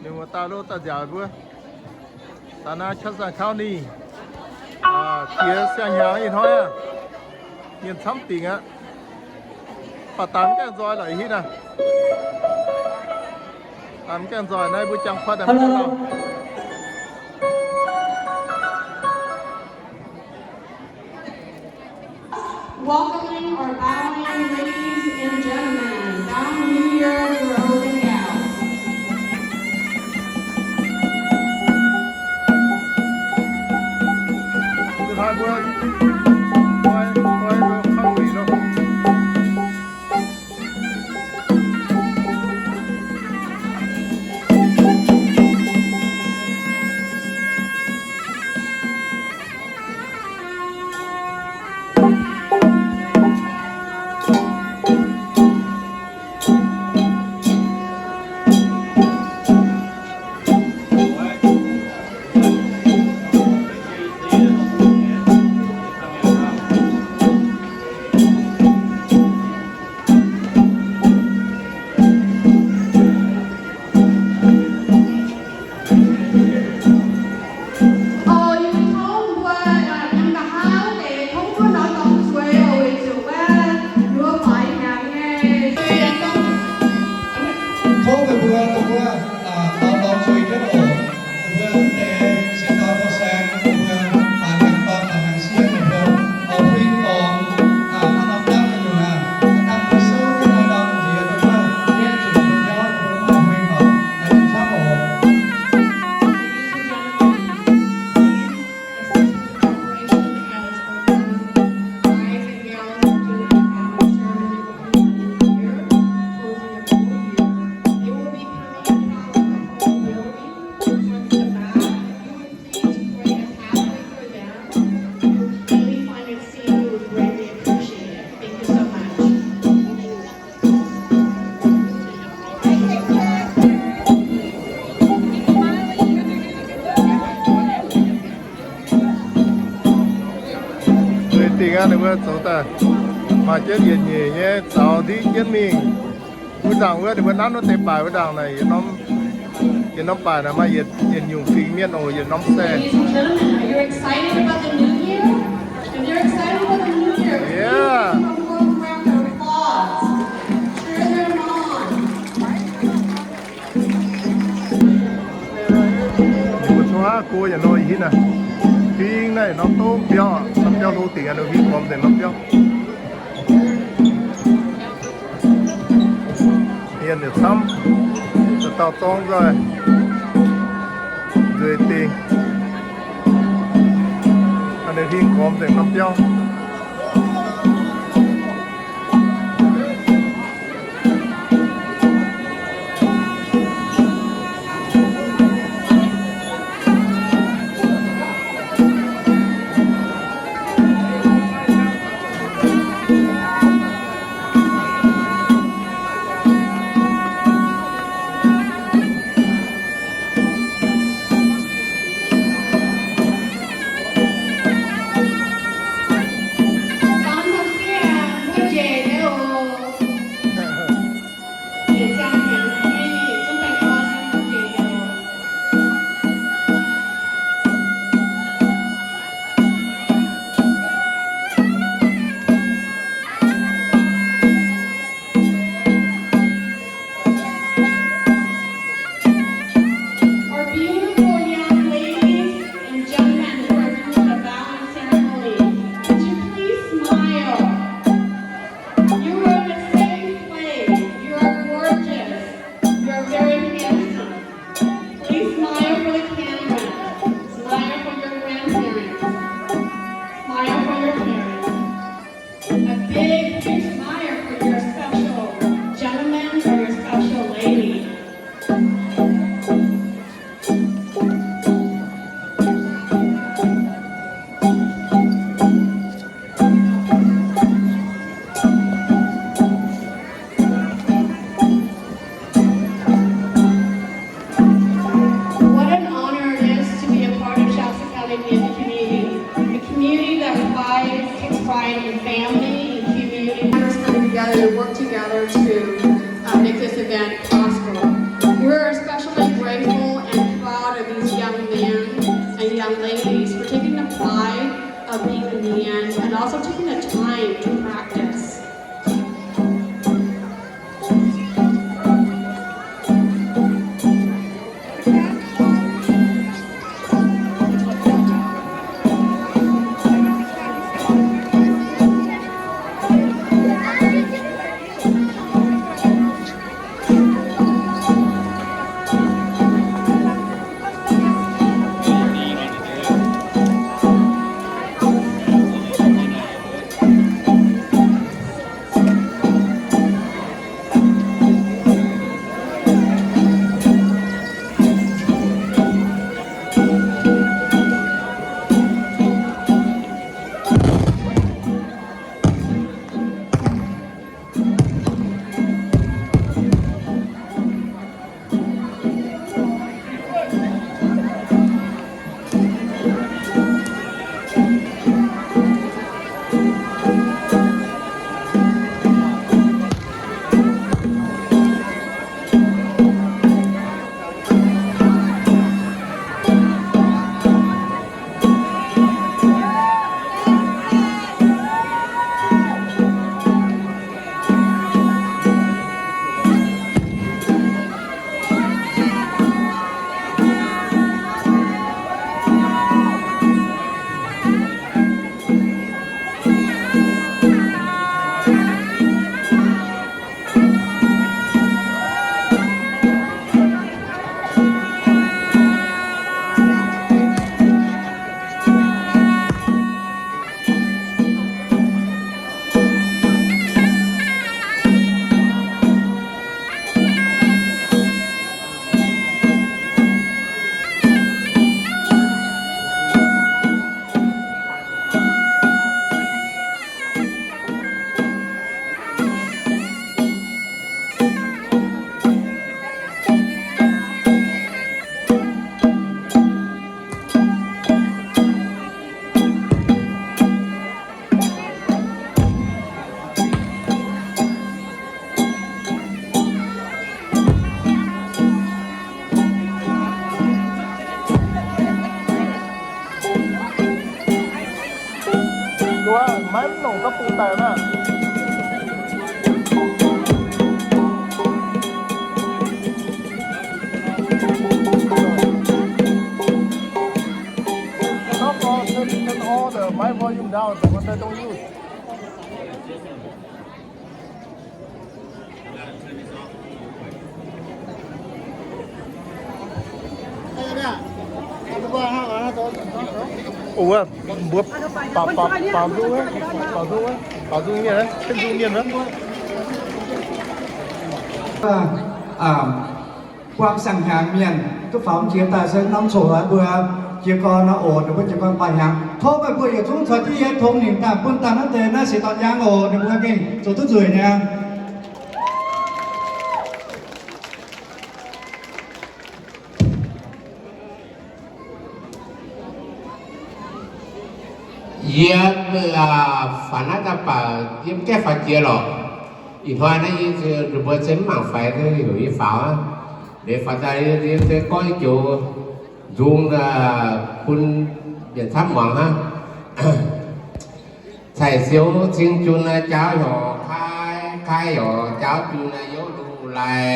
Ninh mbuo daaih lov daaih nziaauc mbuo. Daaih naaiv Chatson County, jiex siang-hnyangx ih hnoi aqv. Mienh camv dingc aqv. Baac daaih mv gaengh nzoih lorqc, hitv naaiv. Daaih mv gaengh nzoih naaiv mbuo jangx kuaaiv daaih mv gaengh nzoih. Welcoming our bowing ladies and gentlemen, bowing New Year girls and gals. Oc, yie mbuo tov mbuo yiem nqa'haav deix tov mbuo norm dorngx zueiz oc, weic zuqc wuov yie mbuo faix hnyangx nyei. Tov meih mbuo dongh wuov norm dorngx zueiz jienv oc. Meih mbuo deix singx taux dorh saeng, meih mbuo faix hnyangx dorn faix hnyangx sieqv, meih mbuo oix huing dorngx, norm dangv meih nyungc aqv, dangh mbuo souv jienv norm dorngx nziex, meih mbuo yietv zuqc meih mbuo jauv, meih mbuo mv huing oc. Laaix mingh camv oc. Assist with the preparation as our young brides and gowns are doing, um, ceremony opening of the new year, closing of the new year. They will be coming across the whole building towards the back. If you would please create a pathway for them, we would really find it seen, we would greatly appreciate it. Thank you so much. 最近啊，你们走的，买这点野耶，早的见面。部长，我你们拿那得百五张呢，也能，也能摆呢嘛，也，也用平面哦，也能塞。Ladies and gentlemen, are you excited about the new year? If you're excited about the new year, please give a warm round of applause. Cheer them on. Ninh mbuo congx aqv, go yietc norm ih hitv naaiv. Fing naaiv yietc norm dov biauv, norm biauv hlo dingc aqv, ninh fing gormx nzengc norm biauv. Mienh yietc camv, dauh dauh zorng nzoih, nzueic dingc. Ninh fing gormx nzengc norm biauv. and, and also taking the time to practice. Maiv nongc gapv bung daaih maah. Turn, turn all the mic volume down, the one that don't use. Wuov, mbuo baaux, baaux, baaux nzung wuov, baaux nzung wuov, baaux nzung mienh wuov, baaux nzung mienh wuov. Buangh siang-hnyangx mienh duqv faaux jiex daaih se norm coc aqv, mbuo jiez gorn nor oc, ninh mbuo jiez gorn baaih hnyangx. Tov meih mbuo yietc zungv caux jienv yie tongx nimc daaih bun daaih naaiv deix naaiv se dorn yaang oc, ninh mbuo gengh zoux duqv nzueic niaa. Yie, aa, faaux naaiv daaih baac yie mv gaengh faaux jiex lorqc. Ih hnoi naaiv yie, ninh mbuo se mv mangc faix, heuc yie faaux aqv. Liuz faaux daaih yie se gorngv joux nzung, aa, bun mienh camv muangx hnangv. Cai siou cing jun, jaauv heuc kai, kai heuc jaauv jun, youv luv lai.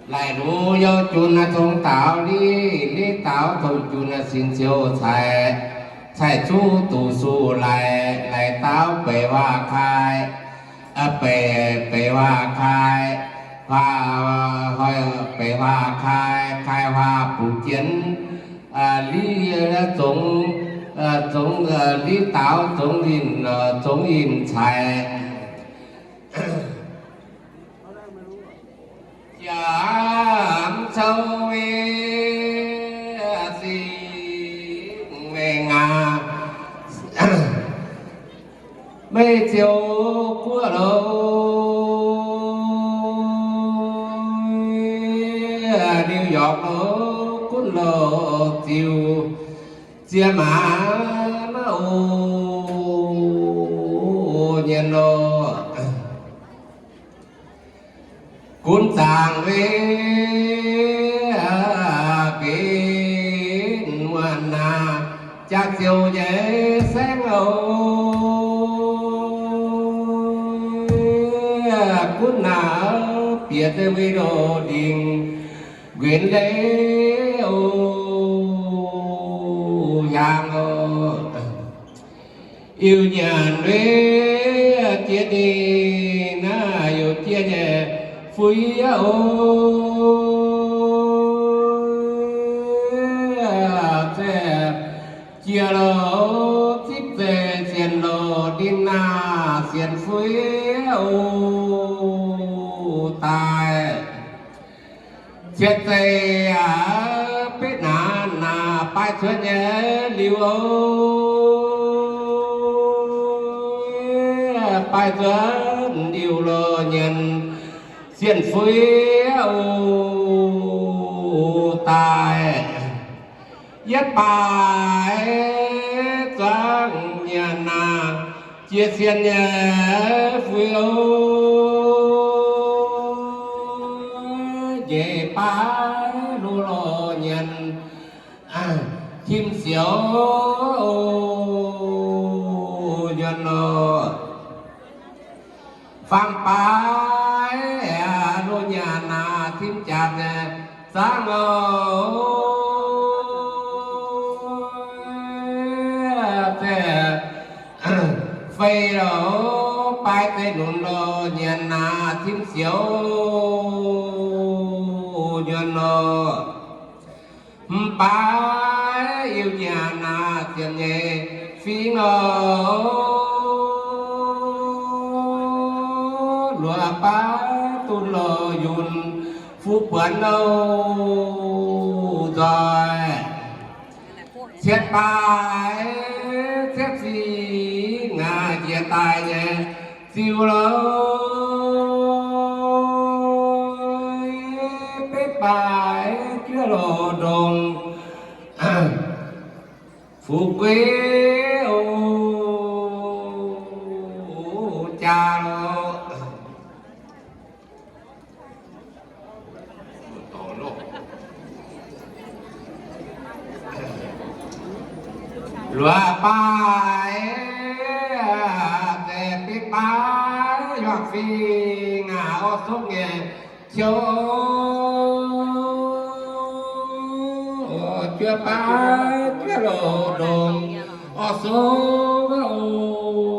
Lai luv youv jun, tong daaux liv, liv daaux tong jun, sin siou cai, cai zuqv duqv suv lai, lai daaux beic waac kai, beic, beic waac kai, beic waac kai, kai waac buqc jienv, liv zongx, zongx, liv daaux zongx linh, zongx linh cai. Jangx cou singx mengh aac, meih ziouc guoqv loh, New York loh, gunv loh ziux ziex maac o nyienx loh. Gunv zaangc wei benx muonh naaic. Jaax ziouc nyei saengv oc, gunv naaic bieqc deix wei loz ndingc nquenc leiz oc, hiaangx oc. Iu nyanc wei jiex ninh naaiv youc jiex nyei fuix oc, se jiex loz zipv zeiz sienx loz ninh naaiv sienx fuix oc daaih. Cietv zeiz aqv, betv naanc naaic baaix cuotv nyei liuz oc, baaix cuotv liuz lorz nyanc sienx fuix oc daaih. Yietv baaix zuangx nyanc naaic jiex sienx nyei fuix oc, nyeic baaix loz lorz nyanc tim siouc oc, nyanc lorz. Faam baaix loz nyanc naaic tim jaax nyei zaangv oc, se feix loz baaix zeiz nunc loz nyanc naaic tim siouc nyanc oc. M'baaix iu nyanc naaic ziepc nyeic fingx oc, luoqc baaix dunh loz yunh fu'buonc oc nzoih. Cietv baaix cietv fingx aqv, njiec daaih nyei ziux loz, betv baaix juov loz ndongc fu'jueiv oc, jaax loz. Luoqc baaix, deix betv baaix yuangh fingx aqv, orv sopv nyei ciouv, juov baaix juov loz ndongc orv sopv oc,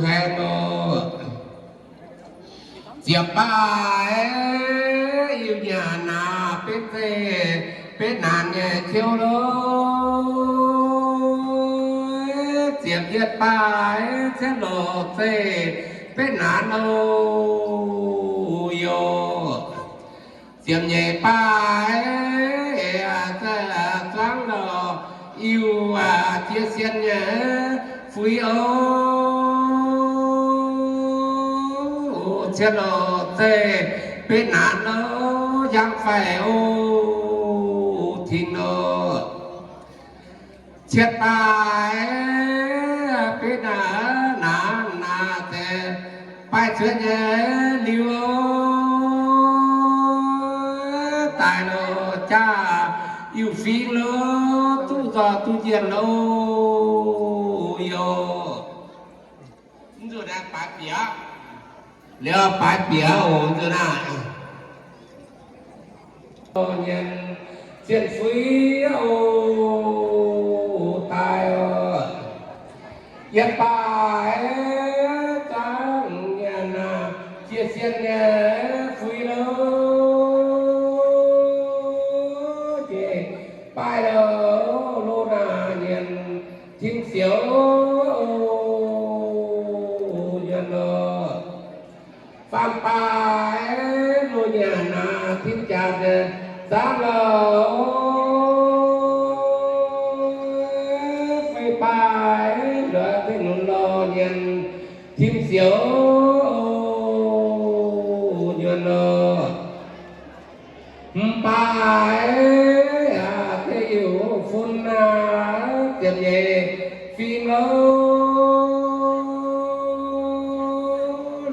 haengh oc. Ziepc baaix iu nyanc naaic betv zeiv betv naanc nyei ciouv loz, ziepc yietv baaix cietv loz zeiv betv naanc oc yoc. Ziepc nyeic baaix zuangv loz iu jiex sien nyei fuix oc, cietv loz zeiv betv naanc oc, hiaangx faix oc, tengx oc. Cietv baaix betv naanc naaic deix baaix cuotv nyei liuz oc, daaih loz jaax iu fingx loz, duqv nzoih duqv njiec loz yoc. Mv nzunc naaiv baaix bieqc, liuz baaix bieqc oc, mv nzunc naaiv. Nyanc zienh fuix oc, daaih oc. Yietv baaix zaangv nyanc naaic jiex sien nyei fuix loz, jiex baaix loz, loz naaic nyanc tim siouc nyanc oc. Faam baaix loz nyanc naaic tim jaax nyei zaangv oc. Feix baaix luoqc deix nunc loz nyanc tim siouc nyanc oc. M'baaix aac, deix iu fun aac, ziepc nyeic fingx oc.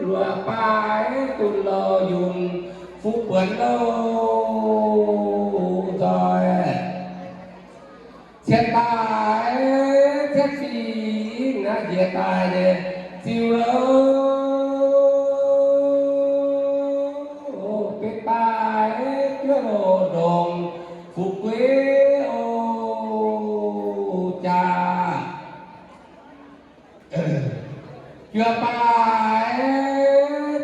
Luoqc baaix dunh loz yungz fu'buonc loz nzoih. Cietv baaix daaih nyei ziux lo, benx baaix juov loh ndongc fu'jueiv oc jaax. Juov baaix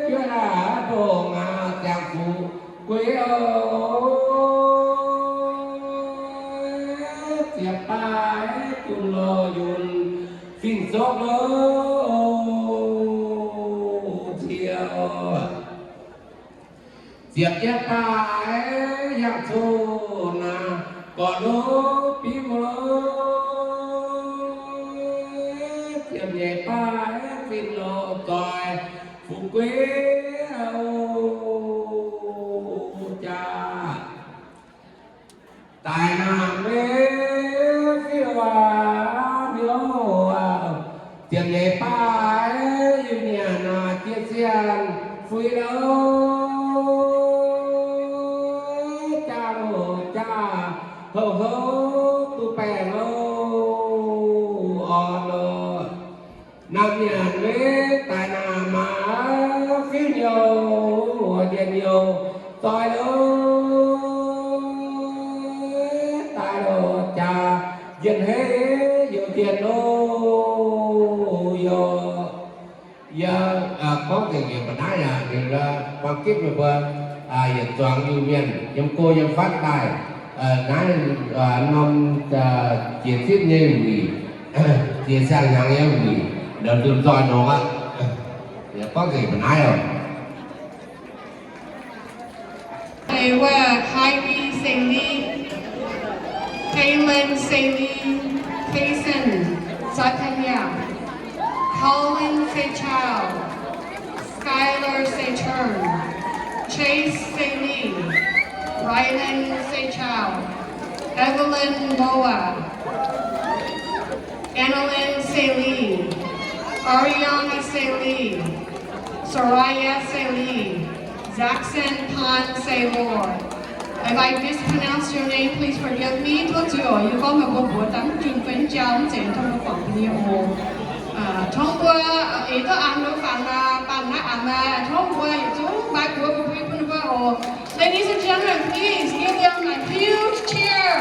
juov ndongc aqv, ziangh fu'jueiv oc. Ziepc baaix junc loh yunh fingx zopv lo, ziepc ziepc jienv baaix yangh coqv naaic gorqv lo biuv lo, ziepc nyeic baaix zinh lo zoih fu'jueiv oc jaax. Daaih naaic maiv fiuv aqv, mienh oc. Ziepc nyeic baaix yie nyanc naaic jiex siang fui lo, jaa lo jaa, houc houc duqv baengh lo, orn lo. Naaiv nyanc maiv daaih naaic maah, fiuv nyouc, njien nyouc, zoih lo, daaih lo jaa, njien heiv youc njien lo, youc. Yie gorngv nzengc yietc mba'naaiv aqv, ninh buang gitv meih mbuo yietc zuangx Iu-Mienh yiem go yiem fatv daaih, naaiv norm jiex zipv nyei wuic, jiex siang-hnyangx nyei wuic, ndongc nzunc nzoih nongx aqv. Yie gorngv nzengc mba'naaiv oc. They were Kylie Seili, Kaylin Seili, Kason Zakanya, Colin Sechao, Skylar Sechern, Chase Seili, Rylan Sechao, Evelyn Moa, Annalyn Seili, Ariana Seili, Soraya Seili, Zackson Pan Seilor. If I mispronounce your name, please forgive me. Tov zuiz oc, yie gorngv meih mbuo mbuox daaih mv junc fai mv jauv mv zeiz tov mbuo guangc bun yie oc. Tov mbuo eix duqv an lo fangx aqv, bangc naaiv aqv, tov mbuo yietc zungv mbaix buoz bun mbuo, bun mbuo oc. Ladies and gentlemen, please give them a huge cheer.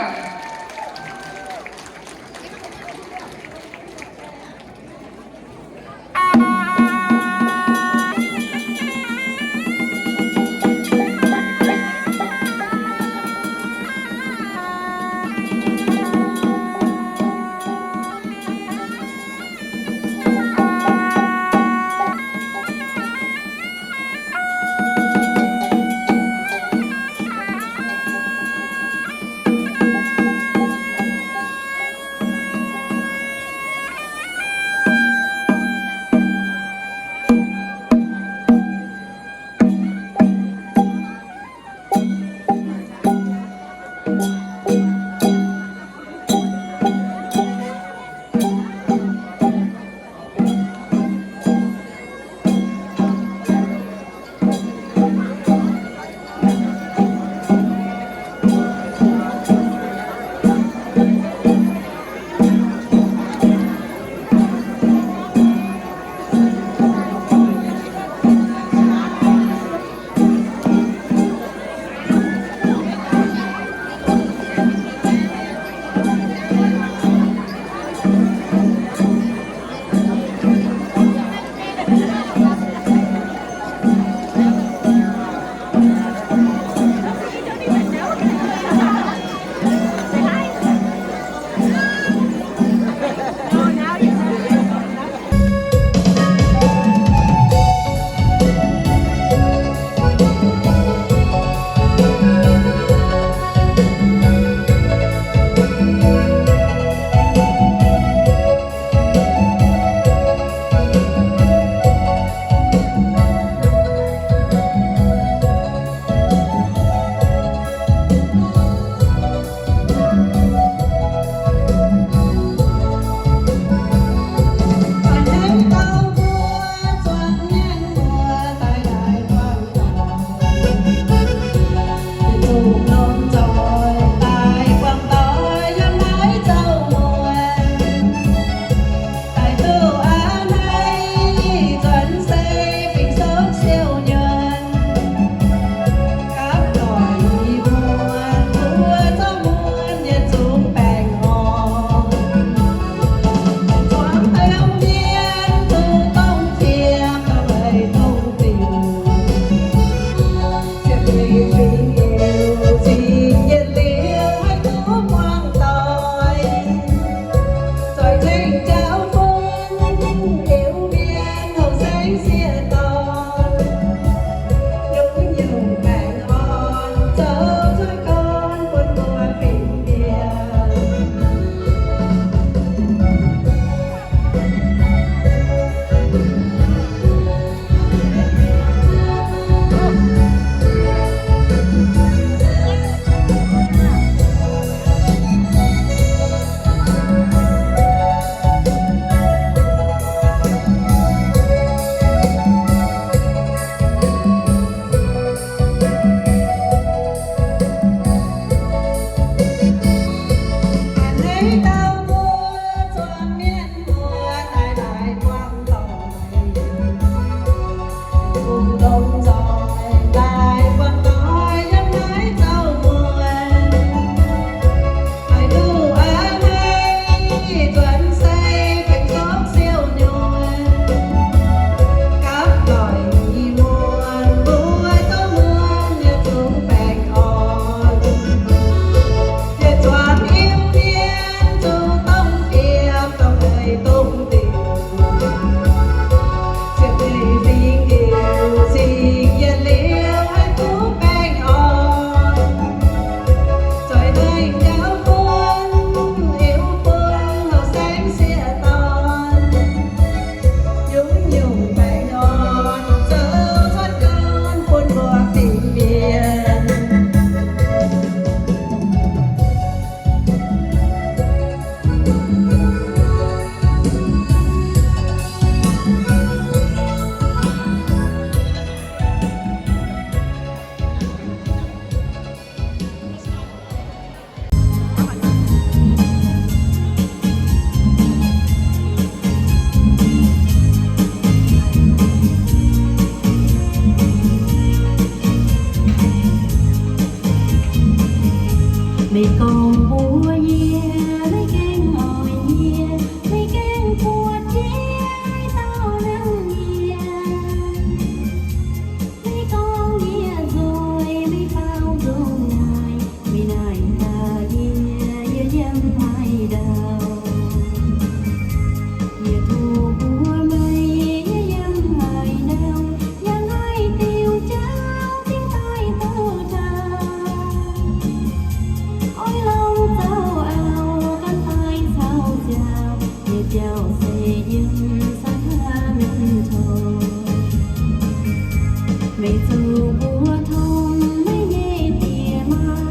Meih zoux mbuo tong meih nyei diex maa,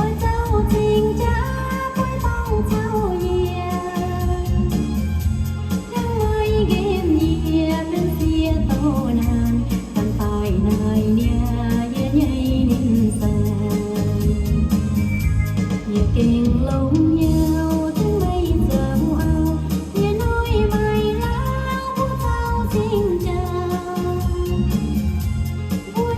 oix zauv cing-jaa bueix dorngh caux yie. Hnangv meih nqemh yie benx sieqv douh naanc, zanc daaih naaiv niaa yie nyei ninh saeng. Yie gengh longx nyau zunv meih zoux auv, yie noic meih laauh mbuo zaux cing-jaa. Mbuo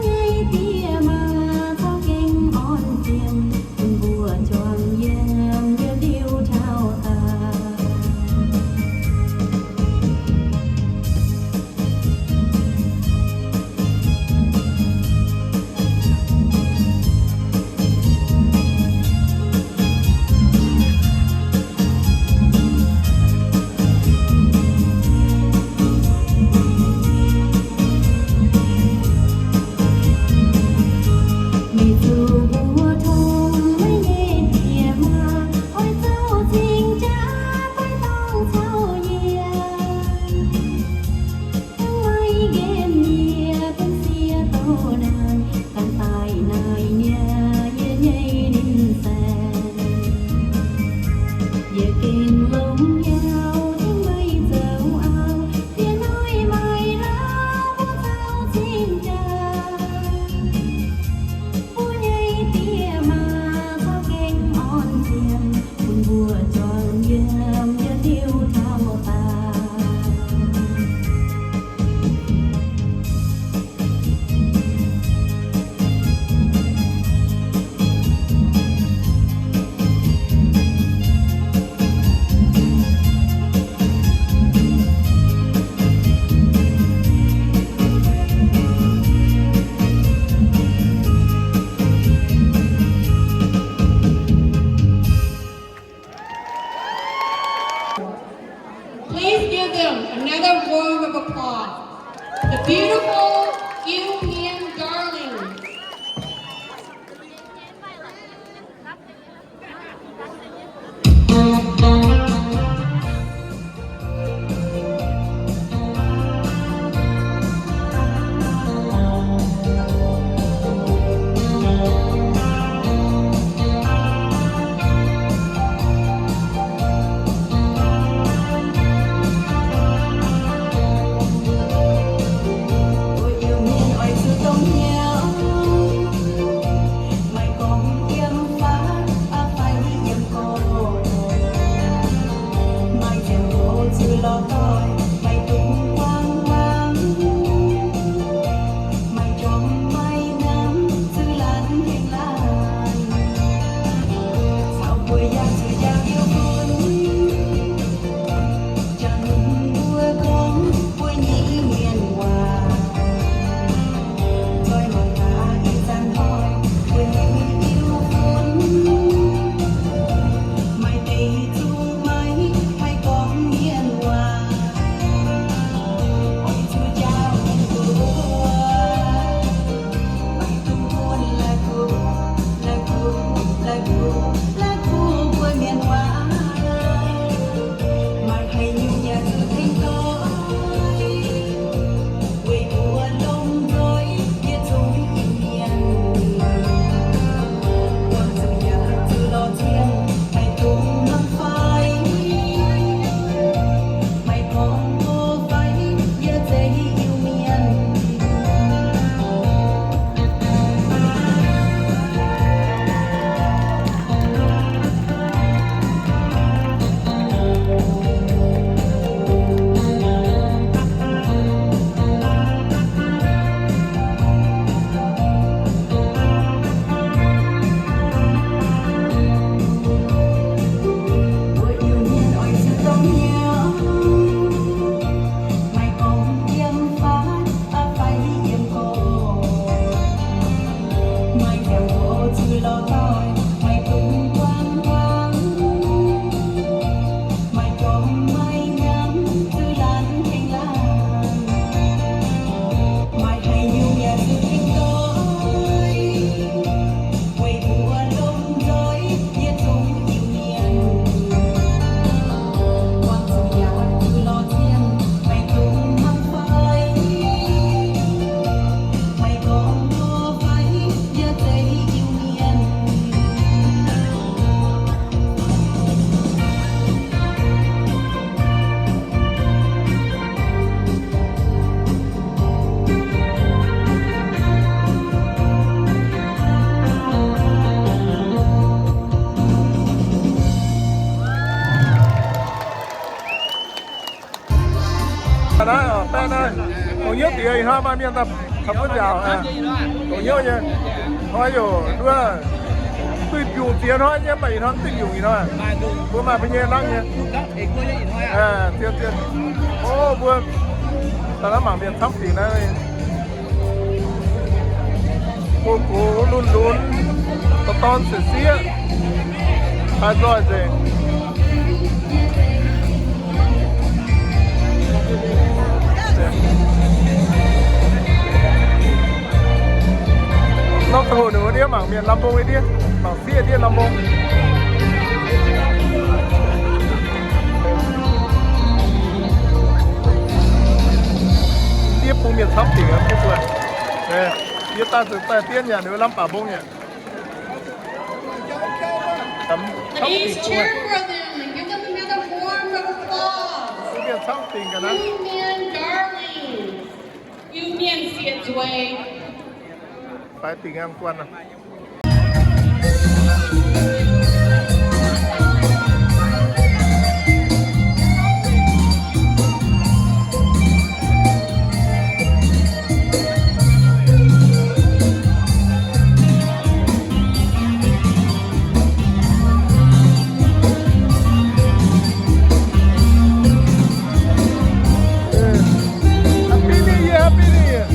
Hnoi maaih mienh daaih taux mbuo nziaauc, dongh hnyouv nyei. Hnoi yaac nduov duih mbiungc ziex hnoi nyei, mv baac ih hnoi mv duih mbiungc ih hnoi. Mbuo maaih mbuo nyei nangv nyei. Zien, zien. O, mbuo daaih naaiv mangc mienh camv dingc naaiv. Mbuo gox lunx lunx, dorh dorn sieqv sieqv, haih nzoih nzengc. Norm ziangh hoc ninh mbuo ndiev mangc mienh lamh mbong nyei ndiev, mangc sieqv ndiev lamh mbong. Ndiev bung mienh camv dingc aqv, mv baac yie daaih zuqc daaih dien yaac ninh mbuo lamh baac mbong yaac. Please cheer for them and give them another warm round of applause. Iu Mien darlings, Iu Mien sieqv nzueic. Faix dingc aqv, guanh aqv. Happy New Year, Happy New Year.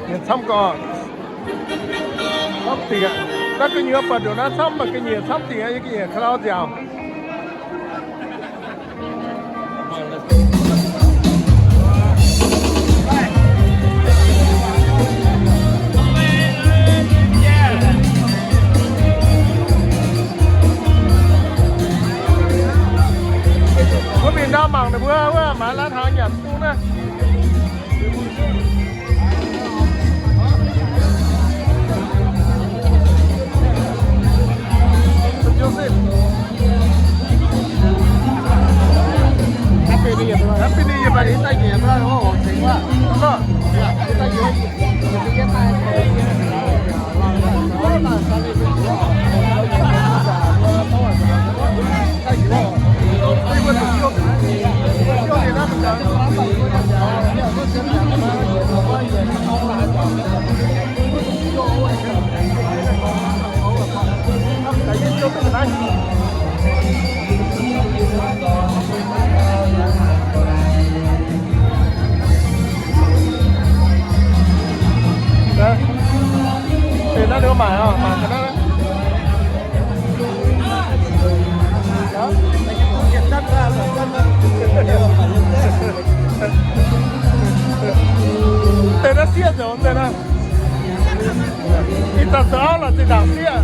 Nyiec camv gorqv. Camv dingc aqv. Naaiv gu'nyuoz buatc ndongc naaiv camv, mv baac ga'nyiec camv dingc aqv, yie ga'nyiec ka'lau nziaauc. Wuov mingh ndau mangc ninh mbuo wuov maaiz laanh hnaangx nyanc bung naaiv. Happy New Year, Happy New Year, buddy. Thank you, bro. Oh, thank you. Deix naaiv ninh mbuo maaic oc, maaic ga'naaiv. Deix naaiv sieqv nzengc, deix naaiv. Ih zanc zoux auv lorqc, zinh ndaangc sieqv.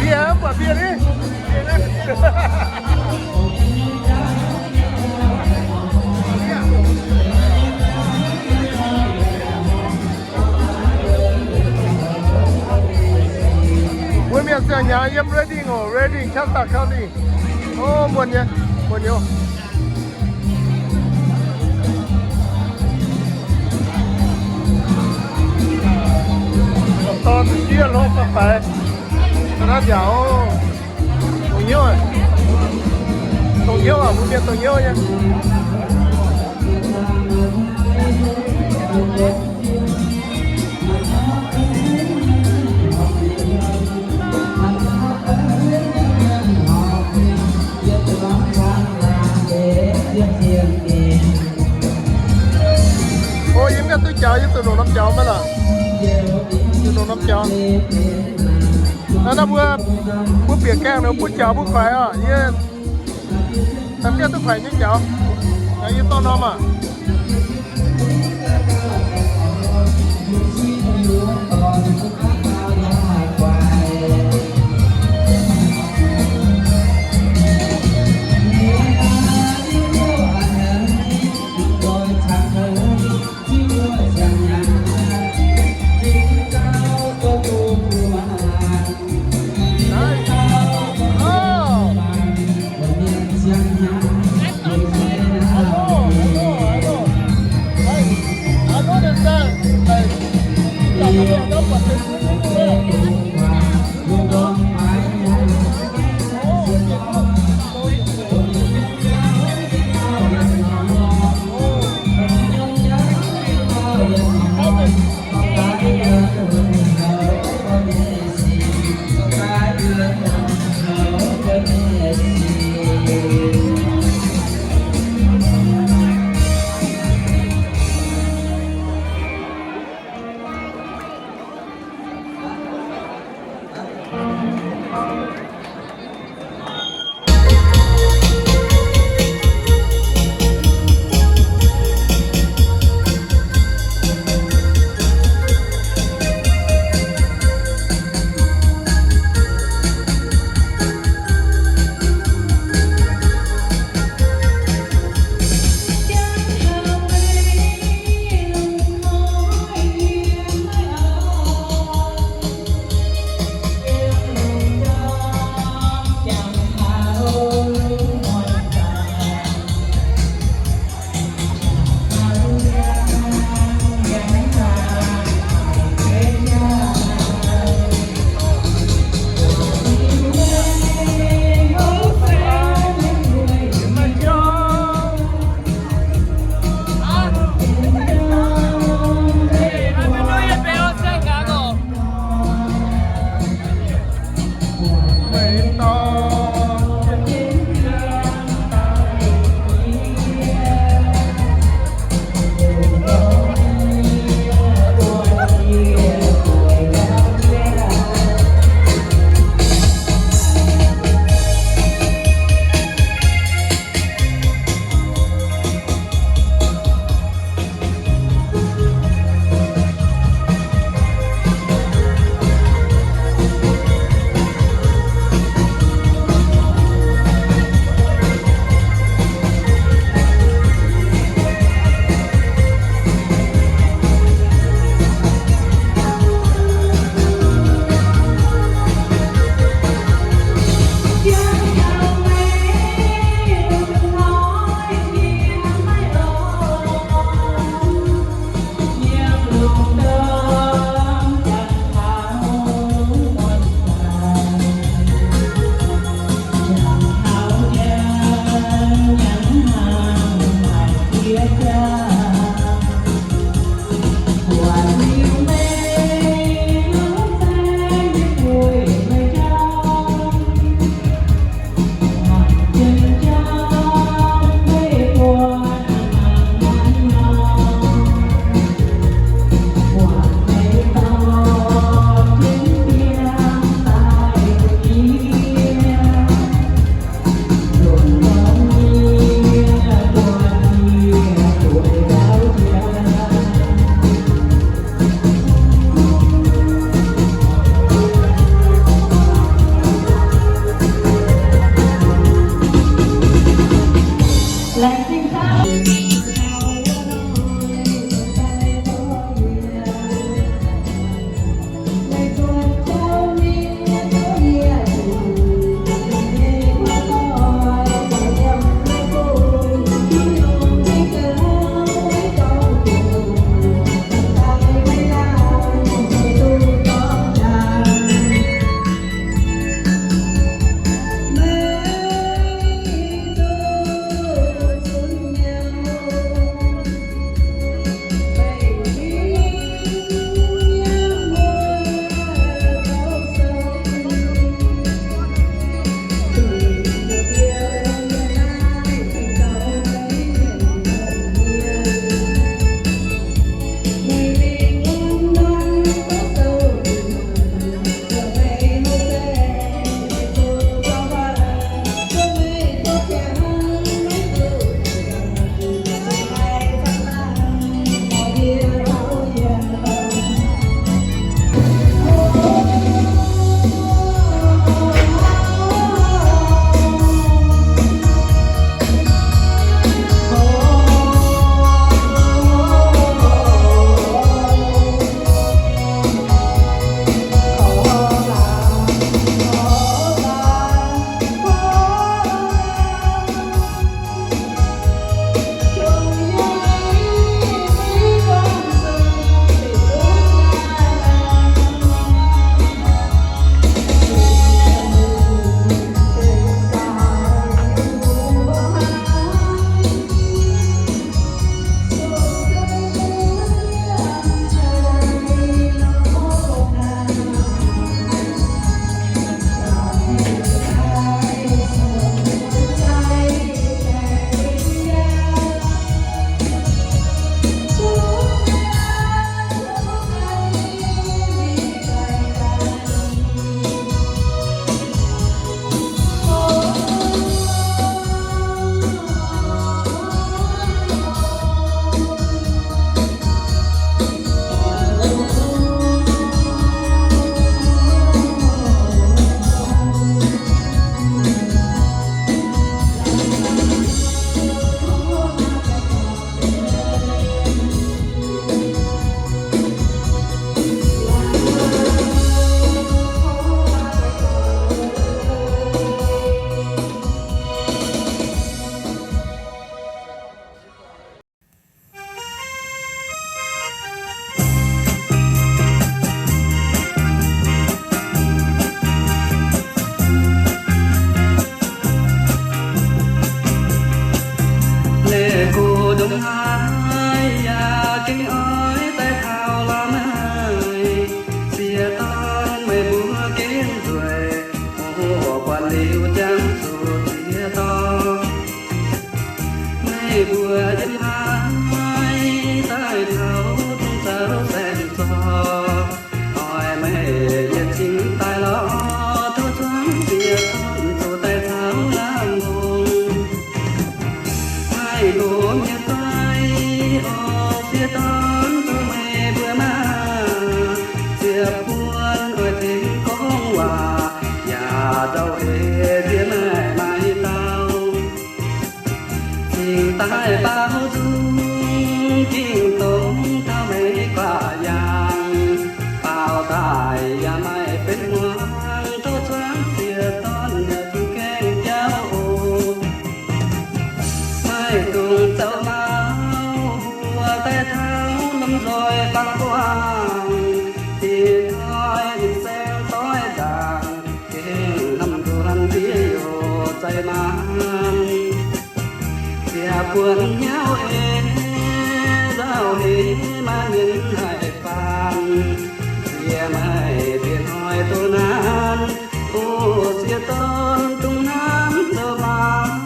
Fiev, mv buatc fiev ni. Mbuo mienh ziangh hnyangx yiem Redding oc, Redding, Custer County. O, muonc nyei, muonc nyei. Dorh dorn sieqv hlo faix-faix. Naaiv nziaauc, dongh hnyouv aqv. Dongh hnyouv aqv, mbuo mienh dongh hnyouv nyei. O, yie mv gaengh duqv jaux, yie zuqc longc norm jaux maiv lorqc. Zuqc longc norm jaux. Naaiv, naaiv mbuo, mbuo bieqc gaengh ninh butv jaux butv koic oc. Yie daaih mv gaengh duqv koic nyei jaux. Yie dorh norm aqv. nzoih fangx buangh, dinh hnoi ninh saeng doix ndaangc, gengh hnamv nzuonx diev yoc zai maanc. Ziec buonc hnyouv eix, nzauh heix maaih mienh haih faanh. Yie maaih diex hnoi doz naanc, o, sieqv dorn dungx hnamv zoux maanc.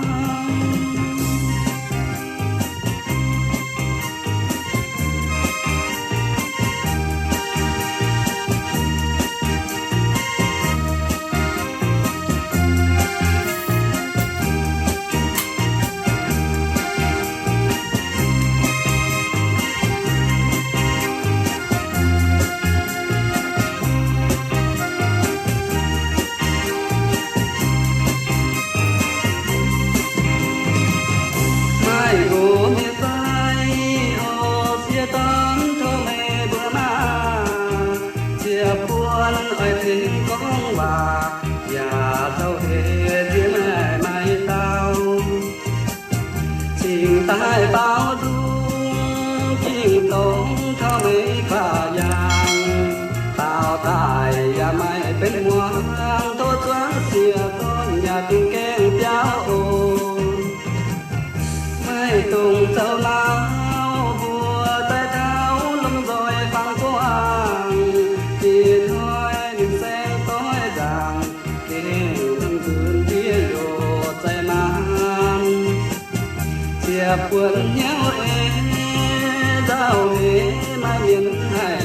Maaih nqox mienh fai, o, sieqv dorn tov meih mbuo maah! Ziec buonc oix tengx gorngv waac, yaac zouv heix nziex meih maaih dauh. Cingx daaih baaux nzung, ging dongz taux meih faah yangh. Daauh daaih yaac maaih benx muangx, tov zuangx sieqv dorn yaac dungx gaengh biauv oc. Maiv dungx zoux lauh, mbuo daaih taux lomh nzoih fangx buangh. Dinh hnoi ninh saeng doix ndaangc, gengh hnamv nzuonx diev yoc zai maanc. Ziec buonc hnyouv eix, nzauh heix maaih mienh haih